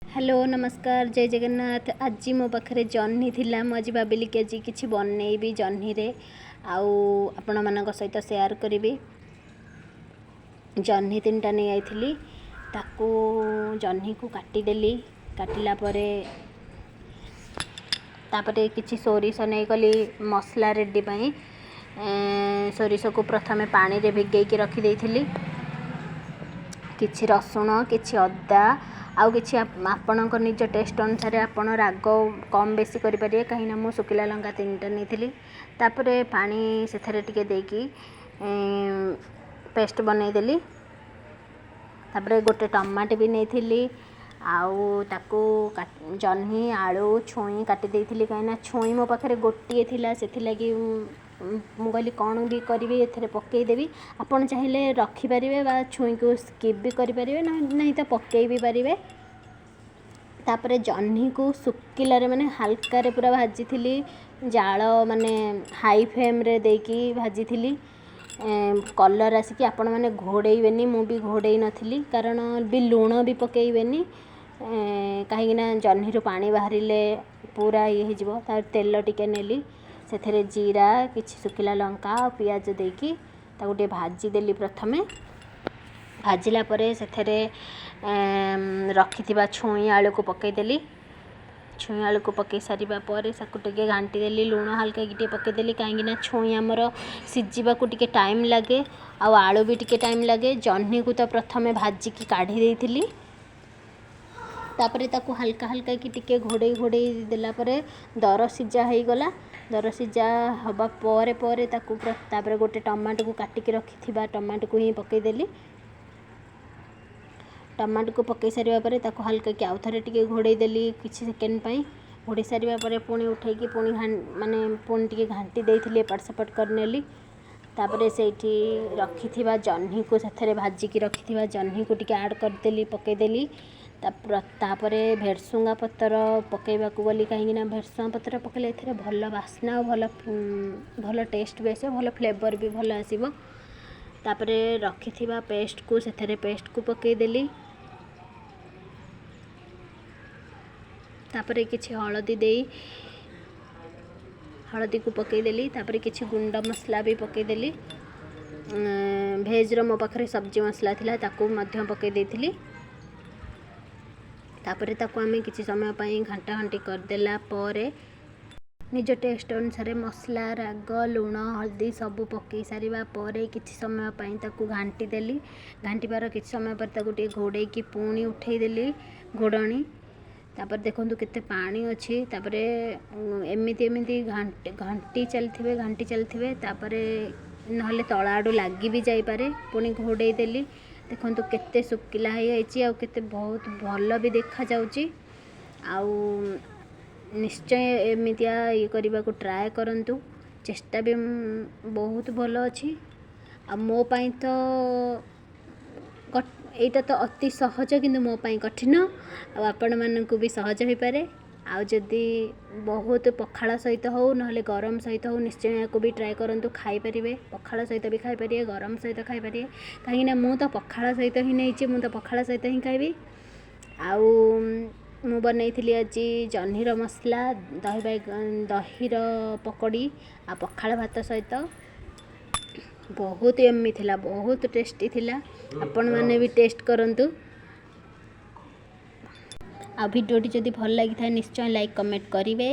Hello, ନମସ୍କାର, ଜୟ ଜଗନ୍ନାଥ। ଆଜି ମୋ ପାଖରେ ଜହ୍ନି ଥିଲା। ମୁଁ ଆଜି ଭାବିଲି କି ଆଜି କିଛି ବନେଇବି ଜହ୍ନିରେ ଆଉ ଆପଣମାନଙ୍କ ସହିତ ସେୟାର କରିବି। ଜହ୍ନି ତିନିଟା ନେଇଆଇଥିଲି, ତାକୁ ଜହ୍ନିକୁ କାଟିଦେଲି। କାଟିଲା ପରେ ତାପରେ କିଛି ସୋରିଷ ନେଇଗଲି ମସଲା ରେଡ଼ି ପାଇଁ। ସୋରିଷକୁ ପ୍ରଥମେ ପାଣିରେ ଭିଗେଇକି ରଖିଦେଇଥିଲି। କିଛି ରସୁଣ, କିଛି ଅଦା ଆଉ କିଛି ଆପଣଙ୍କ ନିଜ ଟେଷ୍ଟ ଅନୁସାରେ ଆପଣ ରାଗ କମ୍ ବେଶୀ କରିପାରିବେ, କାହିଁକିନା ମୁଁ ଶୁଖିଲା ଲଙ୍କା ତିନିଟା ନେଇଥିଲି। ତାପରେ ପାଣି ସେଥିରେ ଟିକେ ଦେଇକି ପେଷ୍ଟ ବନେଇଦେଲି। ତାପରେ ଗୋଟେ ଟମାଟୋ ବି ନେଇଥିଲି ଆଉ ତାକୁ ଜହ୍ନି, ଆଳୁ, ଛୁଇଁ କାଟି ଦେଇଥିଲି, କାହିଁକିନା ଛୁଇଁ ମୋ ପାଖରେ ଗୋଟିଏ ଥିଲା। ସେଥିଲାଗି ମୁଁ କହିଲି କ'ଣ ବି କରିବି, ଏଥିରେ ପକାଇଦେବି। ଆପଣ ଚାହିଁଲେ ରଖିପାରିବେ ବା ଛୁଇଁକୁ ସ୍କିପ୍ ବି କରିପାରିବେ, ନାହିଁ ତ ପକାଇ ବି ପାରିବେ। ତାପରେ ଜହ୍ନିକୁ ଶୁଖିଲାରେ, ମାନେ ହାଲକାରେ ପୁରା ଭାଜିଥିଲି। ଜାଳ ମାନେ ହାଇ ଫ୍ଲେମ୍ରେ ଦେଇକି ଭାଜିଥିଲି। କଲର୍ ଆସିକି ଆପଣମାନେ ଘୋଡ଼େଇବେନି, ମୁଁ ବି ଘୋଡ଼େଇ ନଥିଲି, କାରଣ ବି ଲୁଣ ବି ପକାଇବେନି, କାହିଁକିନା ଜହ୍ନିରୁ ପାଣି ବାହାରିଲେ ପୁରା ଇଏ ହେଇଯିବ। ତାପରେ ତେଲ ଟିକେ ନେଲି, ସେଥିରେ ଜିରା, କିଛି ଶୁଖିଲା ଲଙ୍କା ଆଉ ପିଆଜ ଦେଇକି ତାକୁ ଟିକେ ଭାଜିଦେଲି। ପ୍ରଥମେ ଭାଜିଲା ପରେ ସେଥିରେ ରଖିଥିବା ଛୁଇଁ ଆଳୁକୁ ପକାଇଦେଲି। ଛୁଇଁ ଆଳୁକୁ ପକାଇ ସାରିବା ପରେ ତାକୁ ଟିକେ ଘାଣ୍ଟି ଦେଲି। ଲୁଣ ହାଲକା ଟିକେ ପକାଇଦେଲି, କାହିଁକିନା ଛୁଇଁ ଆମର ସିଝିବାକୁ ଟିକେ ଟାଇମ୍ ଲାଗେ ଆଉ ଆଳୁ ବି ଟିକେ ଟାଇମ୍ ଲାଗେ। ଜହ୍ନିକୁ ତ ପ୍ରଥମେ ଭାଜିକି କାଢ଼ି ଦେଇଥିଲି। ତାପରେ ତାକୁ ହାଲକା ହାଲକା କି ଟିକେ ଘୋଡ଼େଇ ଘୋଡ଼େଇ ଦେଲା ପରେ ଦର ସିଝା ହେଇଗଲା। ଦର ସିଝା ହେବା ପରେ ପରେ ତାକୁ ତାପରେ ଗୋଟେ ଟମାଟୋକୁ କାଟିକି ରଖିଥିବା ଟମାଟୋକୁ ହିଁ ପକାଇଦେଲି। ଟମାଟୋକୁ ପକାଇ ସାରିବା ପରେ ତାକୁ ହାଲକା କି ଆଉ ଥରେ ଟିକେ ଘୋଡ଼େଇ ଦେଲି କିଛି ସେକେଣ୍ଡ ପାଇଁ। ଘୋଡ଼େଇ ସାରିବା ପରେ ପୁଣି ଉଠେଇକି ପୁଣି ମାନେ ପୁଣି ଟିକେ ଘାଣ୍ଟି ଦେଇଥିଲି, ଏପଟ ସେପଟ କରିନେଲି। ତାପରେ ସେଇଠି ରଖିଥିବା ଜହ୍ନିକୁ, ସେଥିରେ ଭାଜିକି ରଖିଥିବା ଜହ୍ନିକୁ ଟିକେ ଆଡ଼୍ କରିଦେଲି, ପକାଇଦେଲି। ତାପରେ ଭେରସୁଙ୍ଗା ପତ୍ର ପକାଇବାକୁ ଗଲି, କାହିଁକିନା ଭେରସୁଙ୍ଗା ପତ୍ର ପକାଇଲେ ଏଥିରେ ଭଲ ବାସ୍ନା ଆଉ ଭଲ ଭଲ ଟେଷ୍ଟ ବି ଆସିବ, ଭଲ ଫ୍ଲେଭର୍ ବି ଭଲ ଆସିବ। ତାପରେ ରଖିଥିବା ପେଷ୍ଟକୁ ସେଥିରେ ପେଷ୍ଟକୁ ପକାଇଦେଲି। ତାପରେ କିଛି ହଳଦୀ ଦେଇ ହଳଦୀକୁ ପକାଇଦେଲି। ତାପରେ କିଛି ଗୁଣ୍ଡ ମସଲା ବି ପକାଇଦେଲି। ଭେଜ୍ର ମୋ ପାଖରେ ସବଜି ମସଲା ଥିଲା, ତାକୁ ମଧ୍ୟ ପକାଇ ଦେଇଥିଲି। ତାପରେ ତାକୁ ଆମେ କିଛି ସମୟ ପାଇଁ ଘାଣ୍ଟା ଘାଣ୍ଟି କରିଦେଲା ପରେ ନିଜ ଟେଷ୍ଟ ଅନୁସାରେ ମସଲା, ରାଗ, ଲୁଣ, ହଳଦୀ ସବୁ ପକାଇ ସାରିବା ପରେ କିଛି ସମୟ ପାଇଁ ତାକୁ ଘାଣ୍ଟି ଦେଲି। ଘାଣ୍ଟିବାର କିଛି ସମୟ ପରେ ତାକୁ ଟିକେ ଘୋଡ଼େଇକି ପୁଣି ଉଠେଇଦେଲି ଘୋଡ଼ଣୀ। ତାପରେ ଦେଖନ୍ତୁ କେତେ ପାଣି ଅଛି। ତାପରେ ଏମିତି ଏମିତି ଘାଣ୍ଟି ଚାଲିଥିବେ, ଘାଣ୍ଟି ଚାଲିଥିବେ, ତାପରେ ନହେଲେ ତଳ ଆଡ଼ୁ ଲାଗି ବି ଯାଇପାରେ। ପୁଣି ଘୋଡ଼େଇ ଦେଲି। ଦେଖନ୍ତୁ କେତେ ଶୁଖିଲା ହେଇଯାଇଛି ଆଉ କେତେ ବହୁତ ଭଲ ବି ଦେଖାଯାଉଛି। ଆଉ ନିଶ୍ଚୟ ଏମିତିଆ ଇଏ କରିବାକୁ ଟ୍ରାଏ କରନ୍ତୁ, ଚେଷ୍ଟା ବି ବହୁତ ଭଲ ଅଛି। ଆଉ ମୋ ପାଇଁ ତ ଏଇଟା ତ ଅତି ସହଜ, କିନ୍ତୁ ମୋ ପାଇଁ କଠିନ, ଆଉ ଆପଣମାନଙ୍କୁ ବି ସହଜ ହୋଇପାରେ। ଆଉ ଯଦି ବହୁତ ପଖାଳ ସହିତ ହେଉ, ନହେଲେ ଗରମ ସହିତ ହେଉ, ନିଶ୍ଚୟ ଏହାକୁ ବି ଟ୍ରାଏ କରନ୍ତୁ, ଖାଇପାରିବେ। ପଖାଳ ସହିତ ବି ଖାଇପାରିବେ, ଗରମ ସହିତ ଖାଇପାରିବେ, କାହିଁକିନା ମୁଁ ତ ପଖାଳ ସହିତ ହିଁ ନେଇଛି, ମୁଁ ତ ପଖାଳ ସହିତ ହିଁ ଖାଇବି। ଆଉ ମୁଁ ବନେଇଥିଲି ଆଜି ଜହ୍ନିର ମସଲା, ଦହି ବାଇଗଣ, ଦହିର ପକୋଡ଼ି ଆଉ ପଖାଳ ଭାତ ସହିତ ବହୁତ ୟମି ଥିଲା, ବହୁତ ଟେଷ୍ଟି ଥିଲା। ଆପଣମାନେ ବି ଟେଷ୍ଟ କରନ୍ତୁ। ଆଉ ଭିଡ଼ିଓଟି ଯଦି ଭଲ ଲାଗିଥାଏ, ନିଶ୍ଚୟ ଲାଇକ୍, କମେଣ୍ଟ କରିବେ।